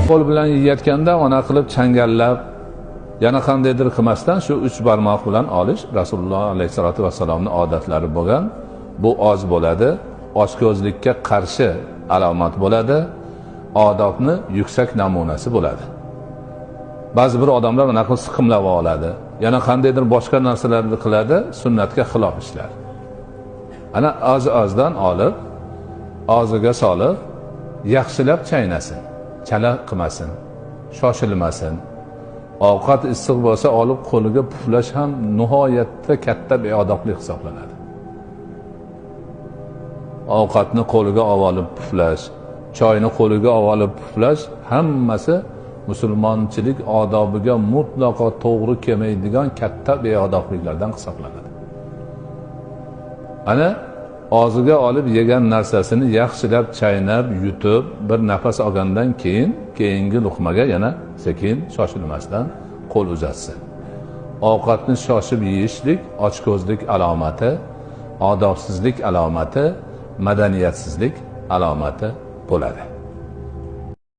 Qo'l bilan yeyotganda ona qilib changallab, yana qandaydir qilmasdan shu uch barmoq bilan olish Rasululloh alayhissalotu vassalomni odatlari bo'lgan. Bu oz bo'ladi, ochko'zlikka qarshi alomat bo'ladi, odobni yuksak namunasi bo'ladi. Ba'zi bir odamlar mana qilib siqimlab oladi, yana qandaydir boshqa narsalarni qiladi, sunnatga xilof ishlar. Ana oz ozdan olib, og'ziga solib, yaxshilab chaynasin, chala qilmasin, shoshilmasin. Ovqat issiq bo'lsa, olib qo'liga puflash ham nihoyatda katta beodoblik hisoblanadi. Ovqatni qo'liga olib puflash, choyni qo'liga olib puflash hammasi musulmonchilik odobiga mutlaqo to'g'ri kelmaydigan katta beodobliklardan hisoblanadi. Ana og'ziga olib yegan narsasini yaxshilab chaynab, yutib, bir nafas olgandan keyin keyingi luqmaga yana sekin shoshilmasdan qo'l uzatsin. Ovqatni shoshib yeyishlik ochko'zlik alomati, odobsizlik alomati, madaniyatsizlik alomati bo'ladi.